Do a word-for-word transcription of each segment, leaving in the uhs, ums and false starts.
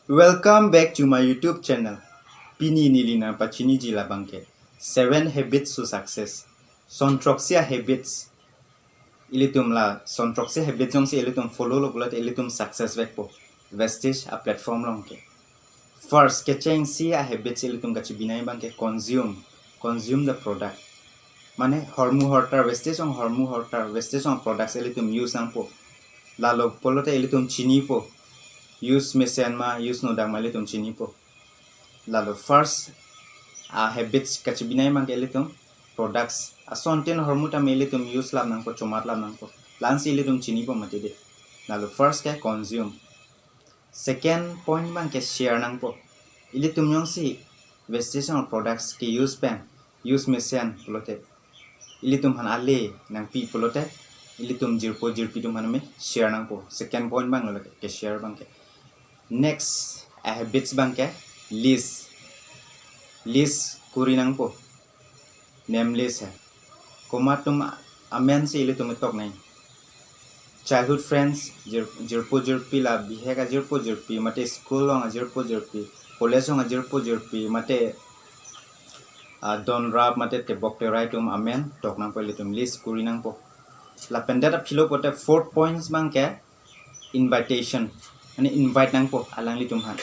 Welcome back to my YouTube channel. Pini neli nangpachiniji labangke seven habits to success. Son throksi a-habits. Ilitum la son throksi habits jongsi ilitum follow lo pulote ilitum success vekpo. Vestige a-platform along ke. First, kechengsi a-habits ilitum kachibinai abangke consume. Consume the product. Mane hormu hortar, Vestige along hormu hortar, Vestige along products ilitum use nangpo. Lalo pulote ilitum chinipo. Use mesen ma, use nodak ma ilitum chinipo. Lalo first, a-habits kachibinai abangke ilitum products. Asontin hormu tame ilitum use lap nangpo, chomat lap nangpo. La-ansi ilitum chinipo mati de. Lalo first ke consume. Second point abangke share nangpo. Ilitum jongsi Vestige along products ke-use pen, use mesen pulote, ilitum aphan ale nangpi pulote, ilitum jirpo jirpi atum aphan me share nangpo. Second point abang lo ke share abangke. Next, a-habits abangke list. List kuri nangpo. Name list he. Komat atum amen si ilitum tok nai. Childhood friends, jir-, jirpo jirpi, la bihek ajirpo jirpi, mate school along ajirpo jirpi, college along ajirpo jirpi, mate, ah, don rap, mate tebok terai atum amen tok nangpo, ilitum list kuri nangpo. Lapen det aphi lo pulote fourth points abangke invitation. Mane invite nangpo alanglitum aphan.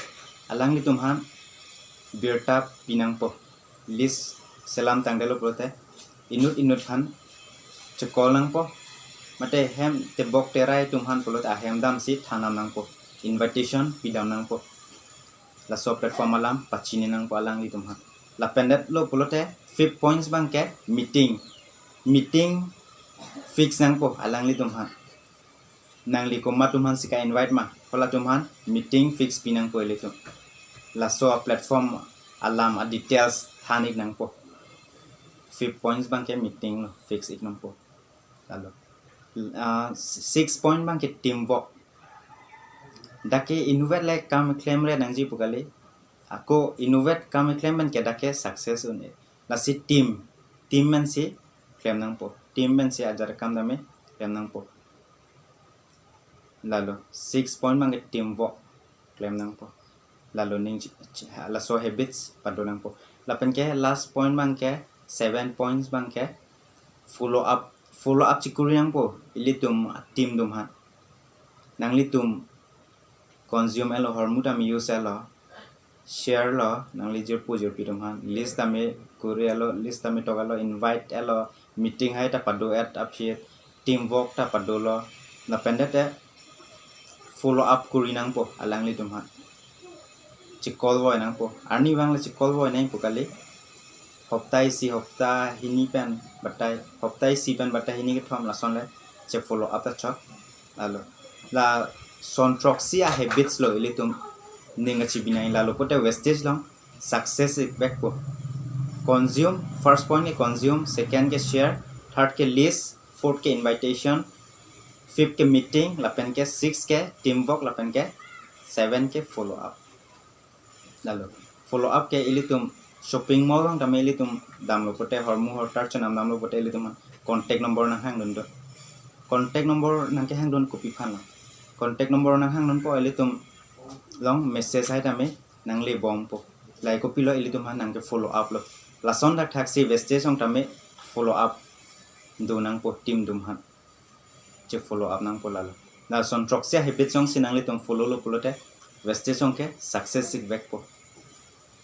Alanglitum aphan birta pi nangpo. List selam tangdetlo pulote inut inut aphan che-call nangpo. Mate hem tebok terai atum aphan pulote ahem damsi than dam nangpo. Invitation pidam nangpo. Laso platform alam pachini nangpo alanglitum aphan. Lapen det lo pulote fifth points abangke meeting. Meeting fix nangpo alanglitum aphan. Nangli komat atum aphan si ka-invite ma, halatum aphan meeting fix pi nangpo ilitum. Laso a-platform alam a-details than ik nangpo. Fifth points abangke meeting lo, fix ik nangpo. Lalo. Ah, six point abangke teamwork. Dak ke inutvet le kam klemre nangji pu kali. Ako inutvet kam klem pen ke dak ke success un-e. Lasi team, team pensi klem nangpo. Team pensi ajat akam tame klem nangpo. Lalo six point abangke teamwork klem nangpo. Lalo ning chi-, chi-, laso habits pado nangpo. Lapen ke last point abangke, seven points abangke follow up, follow up chekuri nangpo ilitum team atum aphan. Nanglitum consume etlo, hormu tame use etlo, share lo nangli jirpo jirpi atum aphan, list tame kuri etlo, list tame tok etlo, invite etlo, meeting hai ta pado-et aphi, teamwork ta padolo. Lapen det follow up kuri nangpo alanglitum aphan. Che-call voi nangpo. Arnivang le che-call voi nangpo kali. Hopta isi, hopta hini pen batai, hopta isi pen batai hini kethom lason le che-follow up ta chok. Lalo. Lason throksi a-habits lo ilitum ning kachibinai, lalo pulote Vestige along success ik vekpo. Consume, first point ke consume, second ke share, third ke list, fourth ke invitation, fifth ke meeting, lapen ke six ke teamwork, lapen ke seven ke follow up. Lalo follow up ke ilitum shopping mall along tame ilitum damlo pulote, hormu hortar chenam damlo pulote ilitum contact number nanghang dun do. Contact number nangkehang dun kopi aphan lo? Contact number nanghang dunpo, ilitum along message hai tame nangle bompo. Lahai kopilo ilitum aphan nangke-follow up lo. Lason thakthaksi Vestige along tame follow up do nangpo team atum aphan. Che-follow up nangpo lalo. Lason throksi a-habits jongsi nanglitum follow lo pulote Vestige along ke success ik vekpo.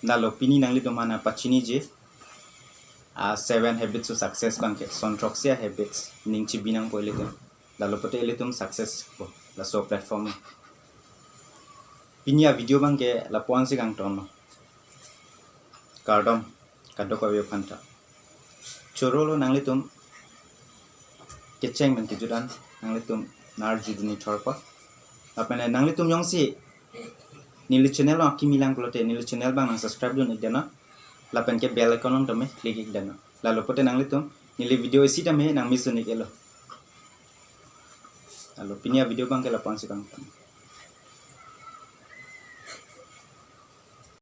Lalo pini nanglitum aphan pachiniji a-seven habits to success abangke son throksi a-habits ning chibi nangpo ilitum. Lalo pulote ilitum success po laso platform. Pini a-video abangke lapu-ansi kangtonlo. Kardom, kadokave aphanta. Choro lo nanglitum kecheng pen kejut an nanglitum nar juduni thorpo. Lapen nanglitum jongsi neli channel along akimi lang pulote neli channel abang nang subscribe dun ik deno. Lapen ke bell icon along tame click ik deno. Lalo pulote nanglitum neli video isi tame nang miss dun ik-etlo. Lalo pini a-video abangke lapu-ansi kangton.